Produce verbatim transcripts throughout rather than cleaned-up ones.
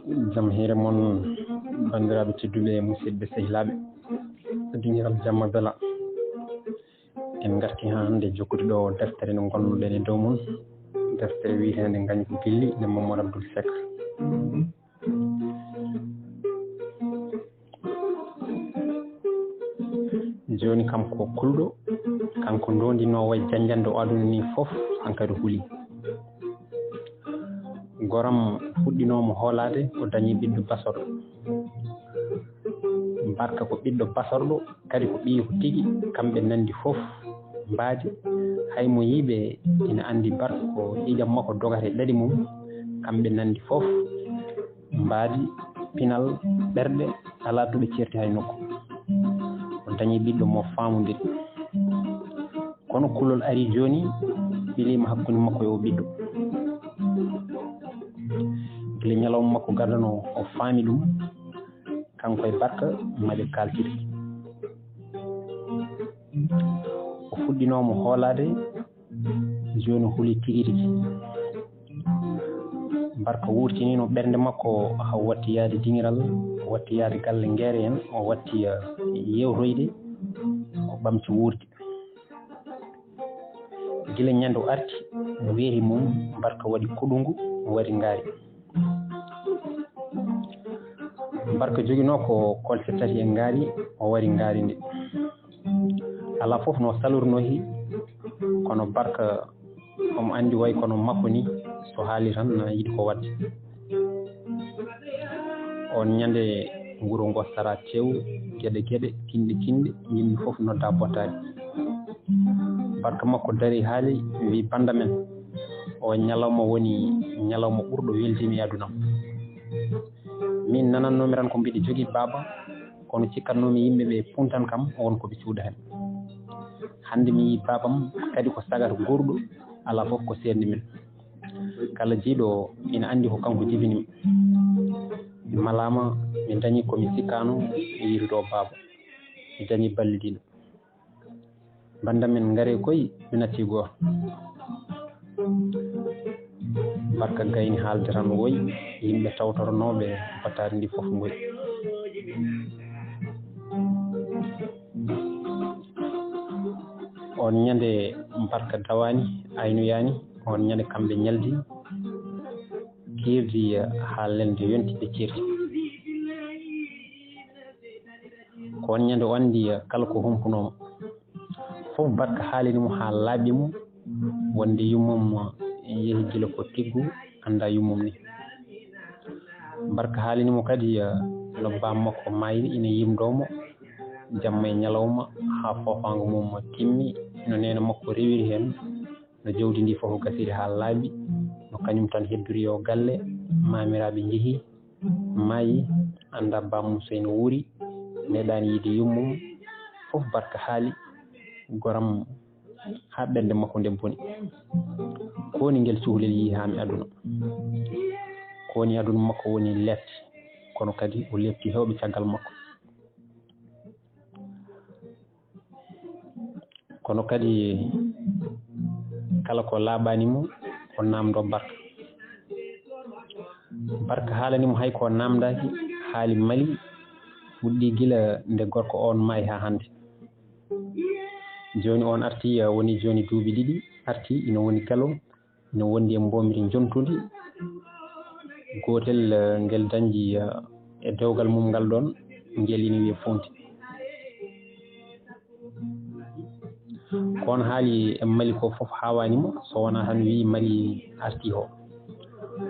Jam hiire mon, banndiraaɓe tedduɓe, musidɓe sehilaaɓe, dingiral jamma bela. En ngarti haa hannde jokkude ɗo deftere nde ngonnoɗen e dow mum, deftere wiyeteende Ngañgu Gilli nde Mamadou Abdoul Seck. Jooni kam ko kulɗo, kanko ndondinoowo e janjande o aduna ni fof, hankadi huli. Goram fuɗɗinoomo hoolaade, o dañi ɓiɗɗo basorɗo. Barka ko ɓiɗɗo basorɗo, kadi ko ɓiyiiko tigi, kamɓe nanndi fof mbaadi. Hay mo yiiɓe ina anndi Barka ko ƴiiƴam makko dogata e ɗaɗi mum, kamɓe nanndi fof mbaadi pinal ɓerɗe, alaa to ɓe ceerti hay nokku. O dañi ɓiɗɗo mo faamondiri. Kono kulol ari jooni, ɓiliima hakkunde makko e o ɓiɗɗo. Gila ñalawma makko gadano, o faami ɗum, kanko e Barka maɓe kaaltiri. O fuɗɗinoomo hoolaade, jooni huli tigi rigi. Barka wurtinino ɓernde makko, o watti yaade dingiral, o watti yaade galle Ngeere en, o watti, eh, yewtoyde, o ɓamti wuurde. Gila ñande o arti, weeri mum, Barka waɗi kuɗungu, o wari ngaari. Barka joginoo ko kolce tati e ngaari, o wari ngaari ndi. Alaa fof no salornohi, kono Barka omo anndi way kono makko ni, so haali tan na yiɗi ko waɗde. On ñande wuro ngo sara tew, geɗe geɗe, kinɗe kinɗe, yimɓe fof nodda bottaari. Barka makko dari haali, wi: "Bannda men, o ñalawma woni ñalawma ɓurɗo weldiimi e aduna am. Min nanannoomi tan ko mbiɗa jogii baaba, kono cikkatnoomi yimɓe ɓe puntan kam won ko ɓe cuuda heen. Hannde mi yii baabam kadi ko sagata goruɗo, alaa fof ko seerndi min. Kala jiiɗo ina anndi ko kanko jibini mi. Mi malaama, mi dañi ko mi sikkaano, mi yiirude o baaba. Mi dañi ballidiiɗo. Bannda men, ngare koy, mi natti gooto." Barka gayni haalde tan woy, yimɓe tawtoronooɓe bataari ndi fof ngoy. On ñande Barka dawaani, aynoyaani, on ñande kamɓe ñaldi, kiirdi haa lelde yonti ɓe ceerti. Ko on ñande o anndi kala ko humpunoo mo. Fof Barka haalini mo haa laaɓi mo, wonde yummum yehi gila ko tiggu, annda yummum ni. Barka haalini mo kadi, eh, no baam makko maayri ina yimdoo mo, jamma e ñalawma, haa foofaango mum timmi, no neene makko rewiri heen, no jawdi ndi fof gasiri haa laaɓi, no kañum tan heddori o galle, maamiraaɓe njehi, maayi, annda baam mum so ina wuuri, meeɗaani yiide yummum, fof Barka haali, goram haa ɓernde makko nde boni. Ko woni ngel cukalel yii haa mi aduna. Ko woni aduna makko woni leefti, kono kadi o leefti heewɓe caggal makko. Kono kadi kala ko laaɓaani mo, o naamndoo Barka. Barka haalani mo hay ko naamndaaki, haali Mali, fuɗɗii gila nde gorko oon maayi haa hannde. Jooni oon artii, eh, woni jooni duuɓi ɗiɗi, artii ina woni galo, ina wondi e mboomri njontundi. Gootel, eh, ngel dañdi, eh, e dewgal mum ngal ɗoon, ngel ina wiyee Foonti. Ko on haali e Mali ko fof haawaani mo, so wonaa tan wii Mali artii o.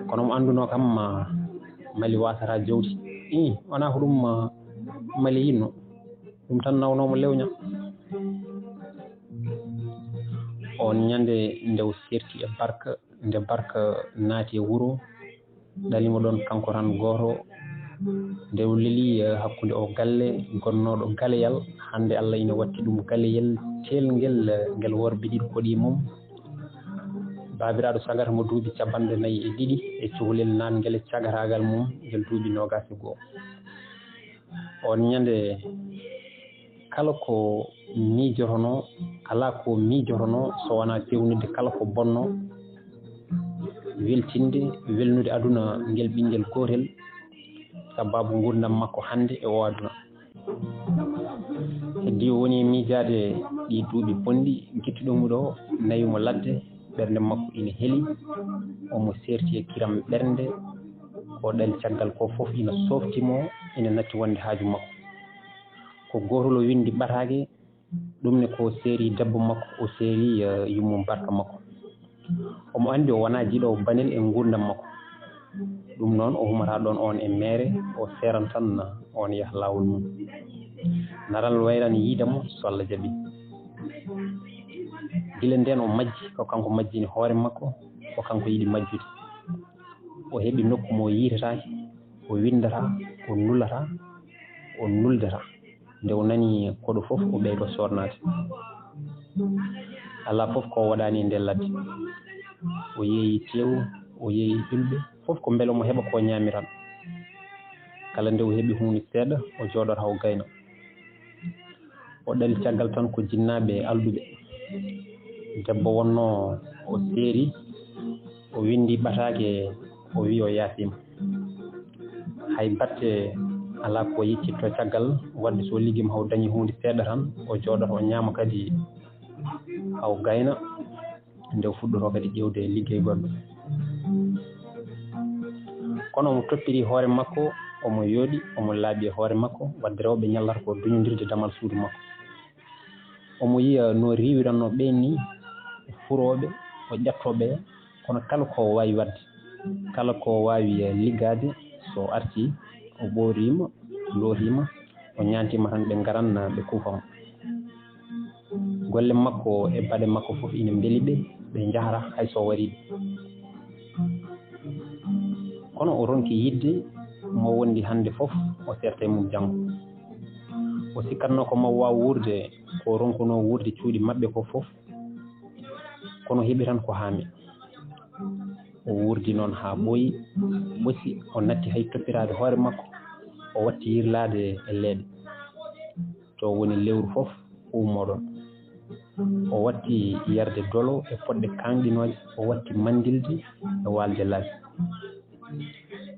Kono mo anndunoo kam, ah, Mali waasataa jawdi. Ii, wonaa ko ɗum, ah, Mali yiɗno. Ɗum tan nawnoo mo lewña. On ñande nde o serti e Barka, nde Barka naati e wuro, ɗalimo ɗoon kanko tan gooto. Nde o leli, eh, hakkunde o galle gonnooɗo galeyal, hannde Allah ina watti ɗum galeyel teelngel, eh, ngel worɓe ɗiɗi koɗi mum. Baabiraaɗo sagata mo duuɓi cappanɗe nayi e ɗiɗi e cukalel naatngel e cagataagal mum ngel duuɓi noogaas e goo. On ñande kala ko miijotonoo, alaa ko miijotonoo so wonaa feewnude kala ko bonnoo, weltinde, welnude aduna ngel ɓinngel gootel, sababu nguurndam makko hannde e oo aduna. Heddii o woni e miijaade ɗii duuɓi bonɗi, gittuɗo mo ɗo nawi mo ladde, ɓernde makko ina heli, omo seerti e kiram ɓernde, ko ɗali caggal ko fof ina soofti mo, ina natti wonde haaju makko. Ko gootol o winndi ɓataake, ɗum ne ko seeri debbo makko, o seeri, eh, yummum barka makko. Omo anndi o wonaa jiɗoowo banel e nguurndam makko. Ɗum noon o humata ɗoon oon e meere, o seeran tan oon yaha laawol mum. Naral wayran yiide mo so Allah jaɓi. Gila ndeen o majji, ko kanko majjini hoore makko, ko kanko yiɗi majjude. O heɓi nokku mo yiitataake, o winndata, o nulata, o nuldata. Nde o nani koɗo fof, o ɓeydo soornaade. Alaa fof ko o waɗaani e ndee ladde. O yeeyi teewu, o yeeyi ƴulɓe, fof ko mbele omo heɓa ko o ñaami tan. Kala nde o heɓi huunde seeɗa, o jooɗoto haa o gayna. O ɗali caggal tan ko jinnaaɓe alɗuɓe. Debbo wonnoo o seeri, o winndi ɓataake, o wiyi o yaasiima. Hay batte alaa ko yeccitto caggal, waɗde so o liggiima haa o dañi huunde seeɗa tan, o jooɗoto, o ñaama kadi haa o gayna, nde o fuɗɗoto kadi ƴeewde liggey goɗɗo. Kono omo toppiri hoore makko, omo yooɗi, omo laaɓi e hoore makko, waɗde rewɓe ñallata ko duñondirde damal suudu makko. Omo yiya no riiwirannoo ɓeen ni, o furooɓe, o ƴattoo ɓe, kono kala ko o waawi waɗde, kala ko o waawi, eh, liggaade, so o artii, o ɓooriima, o lootiima, o ñaantiima tan ɓe ngaran, ɓe kuufa mo. Golle makko e baɗe makko fof ina mbeli ɓe, ɓe njahra hay so o waɗii ɗe. Kono o ronki yiɗde mo wondi hannde fof, o seerta e mum janngo. O sikkatnoo ko mo waaw wuurde, ko o ronkunoo wuurde cuuɗi maɓɓe ko fof, kono heɓi tan ko haami. O wuurdi noon haa ɓooyi, ɓosi, o natti hay toppiraade hoore makko, o watti yirlaade e leeɗe. To woni lewru fof ummo ɗoon. O watti yarde dolo e poɗɗe kaŋɗinooje, o watti manndilde e waalde laabi.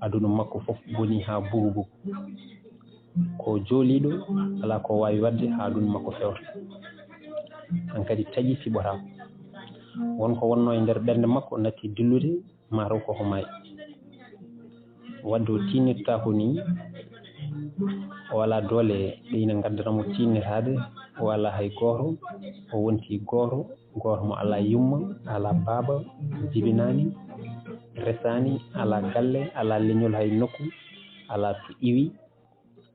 Aduna makko fof boni haa bugu bugu. Ko jooliiɗo, alaa ko waawi waɗde haa aduna makko fewta. Hankadi taƴi fiɓotaako. Won ko wonnoo e nder ɓernde makko natti dillude, mataw ko ko maayi. Waɗde o tiinnirtaako nii, o alaa doole ɗe ina ngaddata mo tiinnitaade, o alaa hay gooto, o wonti gooto, gooto mo alaa yumma, alaa baaba, jibinaani, resaani, alaa galle, alaa leñol hay nokku, alaa to iwi,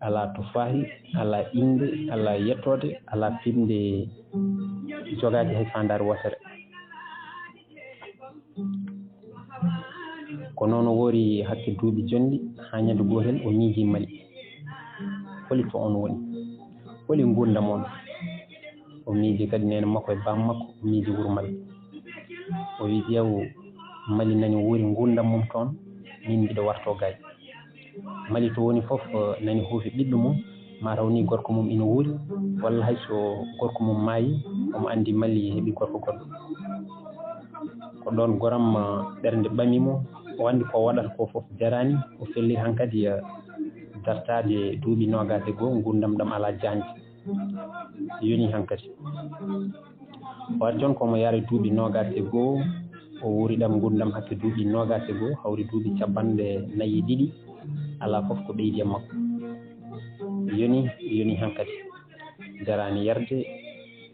alaa to faahi, alaa innde, alaa yettoode, alaa fiɓnde jogaade hay faandaare wootere. Ko noon o woori hakke duuɓi jonɗi, haa ñande gootel o miiji Mali. Holi to on woni? Holi nguurndam on? O miiji kadi neene makko e baam makko, o miiji wuro Mali. O wi, "Ƴeew, Mali nani wuuri nguurndam mum toon, min mbiɗo wartoo gaay." Mali to woni fof, eh, nani huufi ɓiɗɗo mum, mataw ni gorko mum ina wuuri, walla hay so gorko mum maayi, omo anndi Mali heɓi gorko goɗɗo. Ko ɗoon goram, eh, ɓernde ɓami mo, o anndi ko waɗata ko fof jaraani, o felliti hankadi, eh, dartaade duuɓi noogaas e goo, nguurndam ɗam alaa jaanji. Yoni hankadi. O arti on ko mo yahri duuɓi noogaas e goo, o wuuri ɗam nguurndam hakke duuɓi noogaas e goo, hawri duuɓi cappanɗe nayi e ɗiɗi, alaa fof ko ɓeydi e makko. Yoni, yoni hankadi. Jaraani yarde,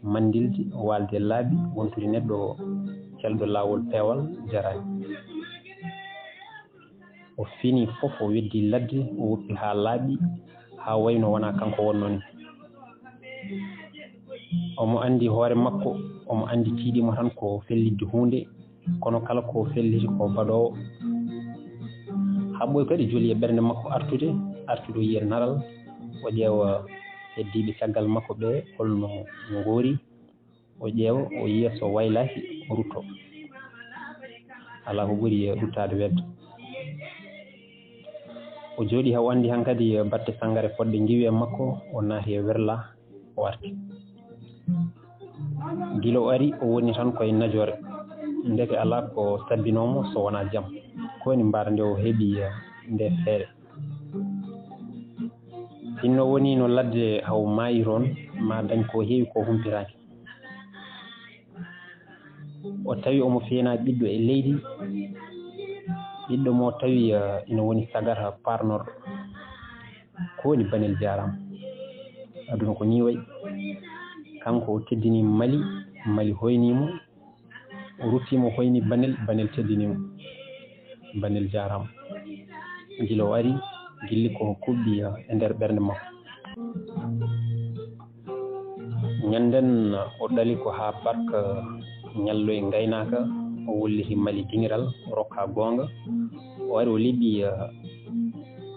manndilde, waalde laabi, wontude neɗɗo celɗo laawol peewal, jaraani. O fini fof, o weddi ladde, o woppi haa laaɓi, haa wayno wonaa kanko wonnoo ni. Omo anndi hoore makko, omo anndi tiiɗi mo tan ko fellitde huunde, kono kala ko felliti ko baɗoowo. Haa ɓooyi kadi joli e ɓernde makko artude, artude o yiya naral, o ƴeewa heddiiɓe caggal makko ɓe holno ngoori. O ƴeewa, o yiya so waylaaki, o rutto. Alaa ko ɓuri e ruttaade wedde. O jooɗii haa o anndi hankadi batte sanngare fodde ngiwi e makko, o naati e werla, o arti. Gila o ari, o woni tan koye najoore. Ndeke alaa ko sabbinoo mo so wonaa jam. Ko woni mbaar nde o heɓi, eh, nde feere. Sinno woni no ladde haw maayi toon, ma dañ ko heewi ko humpitaaki. O tawi omo feenaa ɓiɗɗo e leydi, ɓiɗɗo mo tawi, eh, ina woni sagata paarnorɗo. Ko woni Banel jaaraama. Aduna ko nii wayi. Kanko o teddini Mali, Mali hoyni mo, o rutti mo hoyni Banel, Banel teddini mo. Banel jaaraama. Gila o ari, gilli ko kuɓɓi e nder ɓernde makko. Ñannden o ɗali ko haa Barka ñalloyi ngaynaaka, o wulliti Mali diŋiral, o rokka goonga. O ari o liɓi, eh,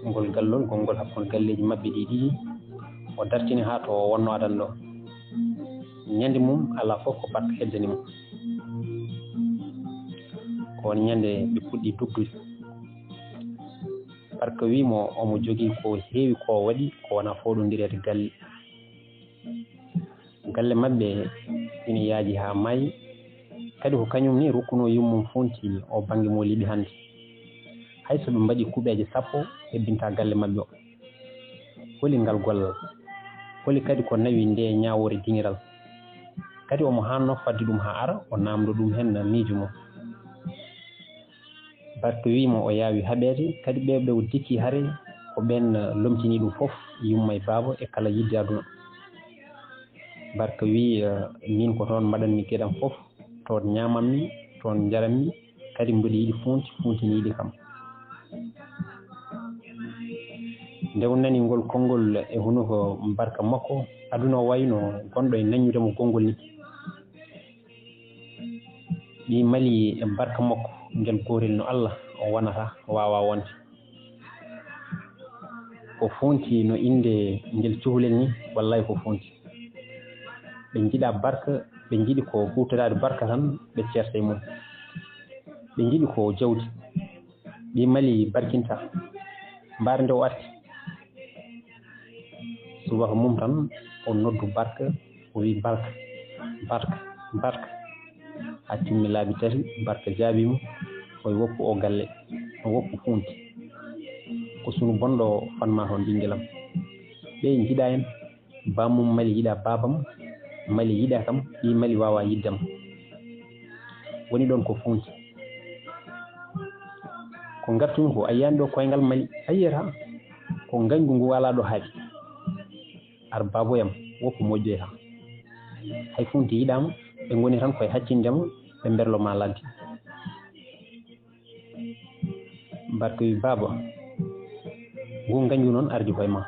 ngol gallol, gongol hakkunde galleeji maɓɓe ɗi ɗiɗi. O dartini haa to o wonno adan ɗo. Ñande mum alaa fof ko Barka heddani mo. Ko won ñande ɓe puɗɗi dogdude. Barka wii mo omo jogii ko heewi ko waɗi, ko wonaa fooɗondireede galle. Galle maɓɓe ina yaaji haa maayi. Kadi ko kañum ni rokkunoo yummum funti o bannge mo liɓi hannde. Hay so ɓe mbaɗi kuɓeeje sappo, hebbinta galle maɓɓe o. Holi ngal gollal? Holi kadi ko nawi nde ñaawoore diŋiral? Kadi omo haanno fadde ɗum haa ara, o naamndo ɗum heen miijo mum. Barka wii mo o yaawi haɓeede, kadi ɓe, ɓe o dikki hare ko ɓeen lomtini ɗum fof, yumma e baaba e kala yidde aduna. Barka wii, eh, miin ko toon mbaɗanmi geɗam fof, toon ñaamanmi, toon njaranmi, kadi mboɗo yiɗi funti, funti ne yiɗi kam. Nde o nani ngol konngol e hunuko Barka makko, aduna o wayno gonɗo e naññude mo konngol ni. Ɓii Mali e Barka makko, ngel gootel no Allah o wonata, waawa wonde. Ko funti no innde ngel cukalel ni, wallaahi ko funti. Ɓe njiɗa Barka, ɓe njiɗi ko huutoraade Barka tan, ɓe ceerta e mum. Ɓe njiɗi ko jawdi. Ɓii Mali barkinta. Mbaar nde o arti. Subaka mum tan, o noddu Barka, o wi, "Barka, Barka, Barka." Haa timmi laabi tati, Barka jaabii mo, o wi, "Woppu o galle, o woppu funti. Ko sunu bonɗo fanma toon, ɓinngel am." Ɓe njiɗa en, bammum Mali yiɗa babam, Mali yiɗa kam, ɓii Mali waawa yiɗde am. Woni ɗoon ko funti. Ko ngartumi ko, a yiyaani ɗo koyngal Mali, a yiyata ko ngañgu ngu alaa ɗo haaɗi. Ar baboyam, woppu moƴƴoyta. Hay funti yiɗaama, ɓe ngoni tan koye haccinde mo, ɓe mberlo ma ladde. Barka wi, "Baaba, ngu ngañgu noon ardi koye ma.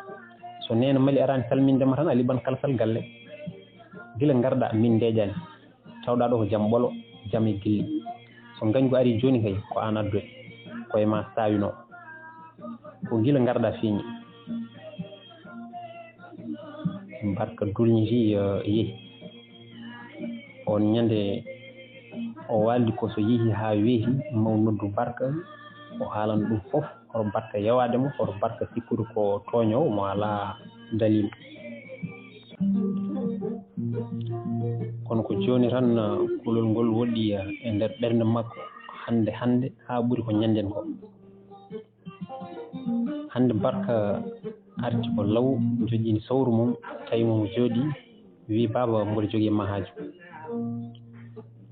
So neene Mali araani salminde ma tan, a liɓan kalsal galle. Gila ngarɗa, min ndeeƴaani. Tawɗa ɗo ko jam ɓolo, jam e gilli. So ngañgu ari jooni kay, ko aan addoy. Koye ma saawino. Ko gila ngarɗa feeñi." Barka dulñiti, eh, yehi. On ñande o waaldi ko so yehi haa weeti, maw noddu Barka, o haalana ɗum fof, hoto Barka yewaade mo, hoto Barka sikkude ko tooñoowo mo alaa daliil. Kono ko jooni tan, kulol ngol woɗɗi e nder ɓernde makko hannde, hannde haa ɓuri ko ñannden ko. Hannde Barka arti ko law, joƴƴini sawru mum, tawi mo jooɗi, wi, "Baaba, mboɗo jogii ma haaju."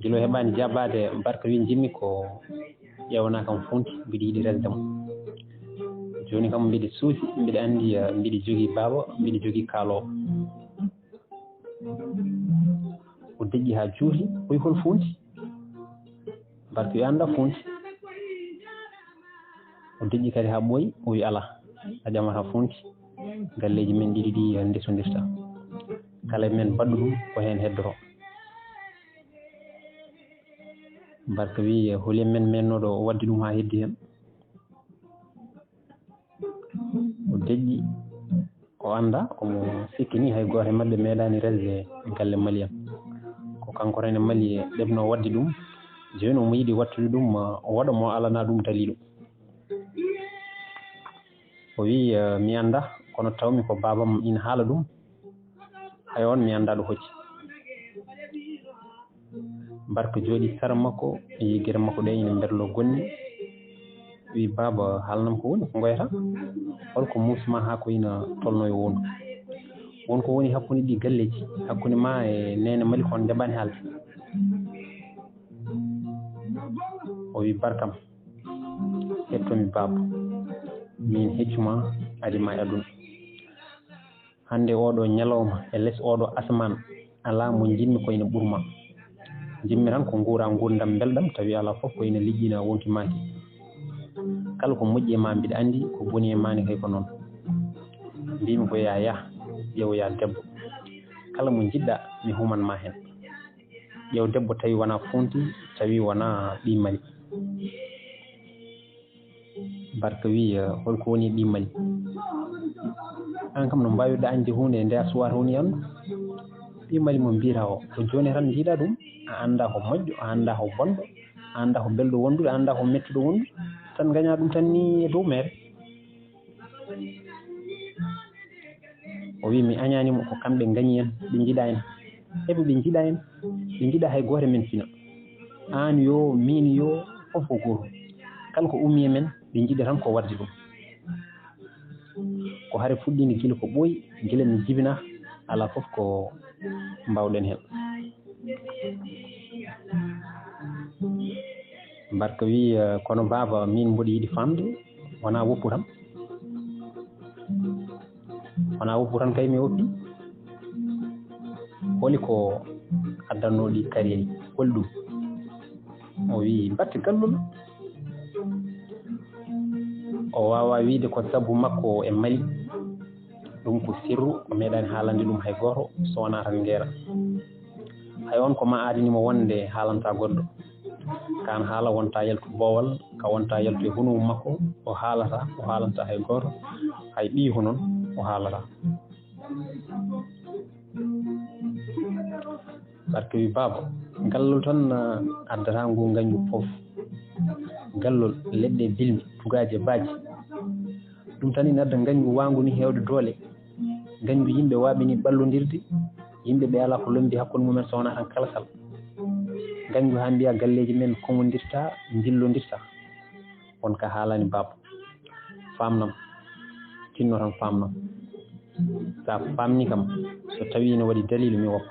Gila o heɓaani jaabaade, Barka wi, "Njiɗmi ko ƴeewana kam funti, mbiɗo yiɗi resde mo. Jooni kam mbiɗo suusi, mbiɗo anndi, eh, mbiɗo jogii baaba, mbiɗo jogii kaaloowo." O deƴƴi haa juuti, o wi, "Hol funti?" Barka wi, "Annda funti." O deƴƴi kadi haa ɓooyi, o wi, "Alaa, a ƴamata funti. Galleeji men ɗiɗi ɗi ndesondirta. Kala men baɗɗo ɗum ko heen heddoto." Barka wi, "Holi men mennooɗo waɗde ɗum haa heddi heen?" O deƴƴi, o annda, omo sikki ni hay gooto e maɓɓe meeɗaani resde galle Mali en. Ko kanko tan e Mali ɗeɓnoo waɗde ɗum. Jooni omo yiɗi wattude ɗum, o waɗa mo alana ɗum daliilu. O wi, eh, "Mi annda, kono tawmi ko baabam ina haala ɗum. Hay on mi annda ɗo hocci." Barka jooɗi sara makko, e yiggere makko ɗe ina mberlo gonni. Wi baaba, haalnam ko woni, ko ngoyata? Holko muusi ma haa ko ina tolno e wondu? Won ko woni hakkunde ɗi galleeji, hakkunde ma e neene Mali, ko on njaɓaani haalde? O wi, barkam, hettomi baaba, min heccuma, ari ma e aduna. Hannde oɗo ñalawma e les oɗo asamaan, alaa mo njiɗmi ko ina ɓurma. Njiɗmi tan ko nguura nguurndam mbelɗam, tawi alaa fof ko ina liƴƴina wonki maaki. Kala ko moƴƴi e ma mbiɗa anndi, ko boni e ma ne kay ko noon. Mbiymi ko yaa yah, ƴeew yaa debbo. Kala mo njiɗɗa mi human ma heen. Ƴeew debbo tawi wonaa fuunti, tawi wonaa ɓii Mali. Barka wi, eh, holko woni e ɓii Mali? Aan kam no mbaawirɗa añde huunde e nde a suwaata woni anndu. Ɓii Mali mo mbiyata o, ko jooni tan njiiɗa ɗum, a annda ko moƴƴo, a annda ko bonɗo, a annda ko belɗo wondude, a annda ko mettuɗo wondude, tan ngaña ɗum tan ni e dow meere. O wi mi añaani mo, ko kamɓe ngañi en, ɓe njiɗa en. Eɓe ɓe njiɗa en, ɓe njiɗa hay gooto men fina. Aan yo, miin yo, fof ko gooto. Kala ko ummi e men, ɓe njiɗa tan ko waɗde ɗum. Ko hare fuɗɗiinde gila ko ɓooyi, gila mi jibina, alaa fof ko mbaawɗen heen. Barka wi, eh, kono baaba, min mboɗo yiɗi faamde, wonaa woppu tan. Wonaa woppu tan kay mi woppi. Holi ko addannoo ɗi kariyel? Holi ɗum? O wi, batte gallol. O waawaa wiyde ko sabu makko e Mali. Ɗum ko sirru, o meeɗaani haalande ɗum hay gooto, so wonaa tan ngeera. Hay on ko ma aadani mo wonde haalanta goɗɗo. Kaan haala wonta yaltu boowal, ka wonta yaltu e hunumo makko, o haalata, o haalanta hay gooto, hay ɓiy ko noon o haalata. Barke wi, baaba, gallol tan, ah, addata ngu ngañgu fof. Gallol, leɗɗe, bilmi, tugaaje, baaji. Ɗum tan ina adda ngañgu waangu ni heewde doole. Ngañgu yimɓe waaɓe ni ɓallondirde, yimɓe ɓe alaa ko lombi hakkunde mumen so wonaa tan kalkal. Ngañgu haa mbiya galleeji men komondirta, njillondirta. Won ka haalaani baaba. Faamnam, tinno tan faamnam. Sa faamni kam, so tawi ina waɗi daliil, mi woppa.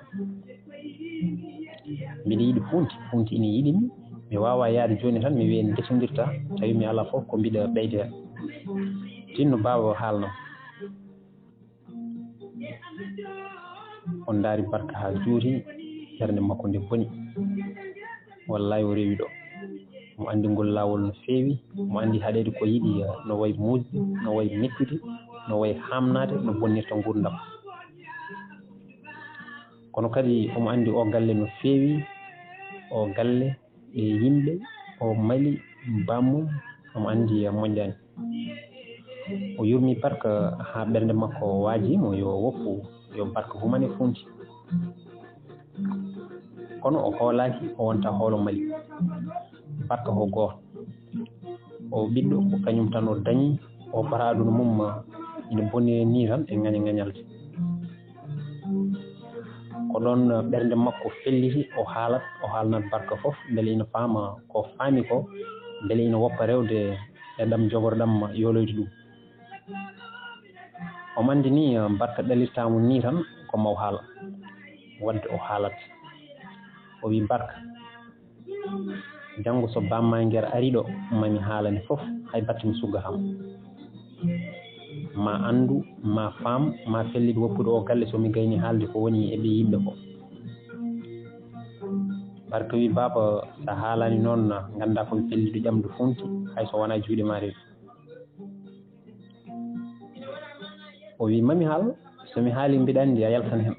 Mbiɗa yiɗi fuunti, fuunti ina yiɗi mi. Mi waawaa yahde jooni tan, mi wiya en ndesondirta, tawi mi alaa fof ko mbiɗa ɓeyda heen. Tinno baaba o haalnam. O ndaari Barka haa juuti, ɓernde makko nde boni. Wallaahi o rewi ɗo. Mo anndi ngol laawol no feewi, mo anndi haɗeede ko yiɗi, no wayi muusde, no wayi mettude, no wayi haamnaade, no bonnirta nguurndam. Kono kadi omo anndi o galle no feewi, o galle e yimɓe, o Mali, baammum, omo anndi moƴƴaani. O yurmi Barka haa ɓernde makko waajii mo, yo woppu, yo Barka human e fuunti. Kono o hoolaaki, o wonta hoolo Mali. Barka ko gooto. O ɓiɗɗo, ko kañum tan o dañi, o ɓara aduna mum, ina boni nii tan e ŋaña-ŋañalde. Ko ɗoon ɓernde makko felliti, o haalat, o haalnat Barka fof, mbele ina faama ko faami ko, mbele ina woppa rewde e ɗam jogorɗam yooloyde ɗum. Omo anndi ni, eh, Barka ɗalirtaa mo nii tan ko maw haala. Waɗde o haalat. O wi, Barka, janngo so Bamma Ngeer ari ɗo, ma mi haalane fof, hay batte mi suggataa mo. Ma anndu, ma faam, ma fellit woppude o galle so mi gayni haalde ko woni e ɓee yimɓe ko. Barka wi, Baaba, so a haalaani noon, nganndaa ko mi felliiɗo ƴamde fuunti, hay so wonaa juuɗe ma rewi. O wi, ma mi haal, so mi haalii mbiɗa anndi a yaltan heen.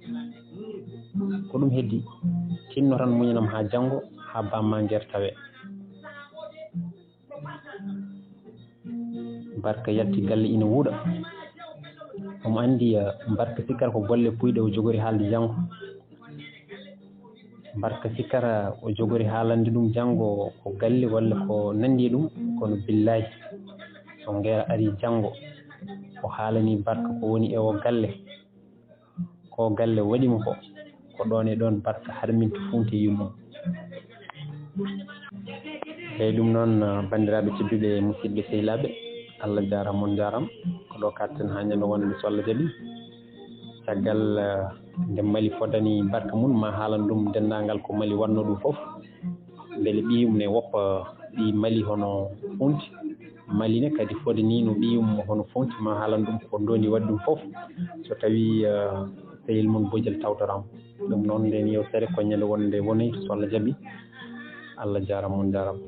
Ko ɗum heddii, tinno tan muñanam haa janngo, haa Bamma Ngeer tawee. Barka yalti galle ina wuuɗa. Omo anndi, eh, Barka sikkata ko golle puuyɗe o jogori haalde janngo. Barka sikkata o jogori haalande ɗum janngo ko galle walla ko nanndi e ɗum, kono billaahi so Ngeera arii janngo o haalanii Barka ko woni e o galle, ko galle waɗi mo ko, ko ɗoon e ɗoon Barka harminta fuunti yummum. Eyi, ɗum noon, banndiraaɓe tedduɓe, musidɓe sehilaaɓe, Allah jaaraama, on njaaraama. Ko ɗo kaɗten haa ñande wonde, so Allah jaɓi. Caggal nde Mali fodani barka mum, ma haalan ɗum denndaangal ko Mali waɗno ɗum fof. Mbele ɓiyum ne woppa ɓiy Mali hono Fonti. Mali ne kadi fodani no ɓiyum hono Fonti, ma haalan ɗum ko ndoondi waɗi ɗum fof. So tawii sehil mum Bojel tawtoraama. Ɗum noon, ndeen yewtere ko ñande wonde woni, so Allah jaɓi. Allah jaaraama, on njaaraama.